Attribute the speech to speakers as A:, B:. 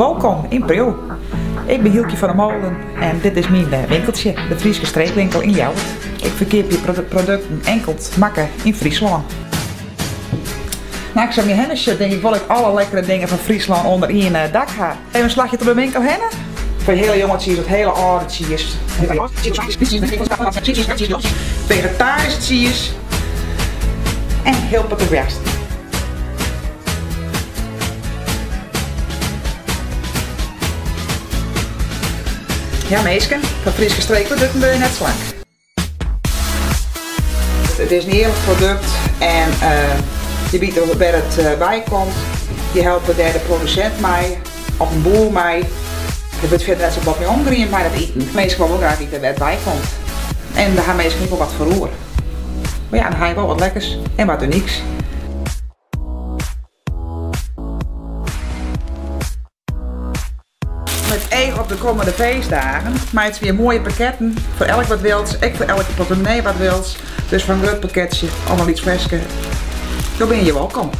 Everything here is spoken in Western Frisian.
A: Wolkom yn Priuw. Ik bin Hylkje van der Molen en dit is myn winkeltsje, de Fryske Streekwinkel yn Ljouwert. Ik ferkeapje produkten inkeld makke yn Fryslân. Nou, ik sa om my hinne sjoch, tink ik wol ik alle lekkere dingen fan Fryslân ûnder ien dak ha. Even in slachje troch de winkel hinne. Foar hiele jonge tsiis of hiele âlde tsiis. Vegetaryske tsiis en hiel protte woarsten. Ja minsken, fan Fryske streekprodukten wurde je net slank. It is in earlik produkt en je witte wêr it wei komt. Je helpe dêr de produsint mei of in boer mei. Der wurdt fierder net sa bot mei omgriemd mei dat iten. Minsken wolle wol graach witte wêr't it wei komt. En dêr ha minsken ek wol wat foar oer. Mar ja, dan ha je wol wat lekkers en wat unyks. Mei it each op de kommende feestdagen meitsje wy moaie pakketten foar elk wat wils, ek foar elke portemonnee wat wils. Dus foar in grut pakketsje of in lyts fleske, jo binne hjir wolkom.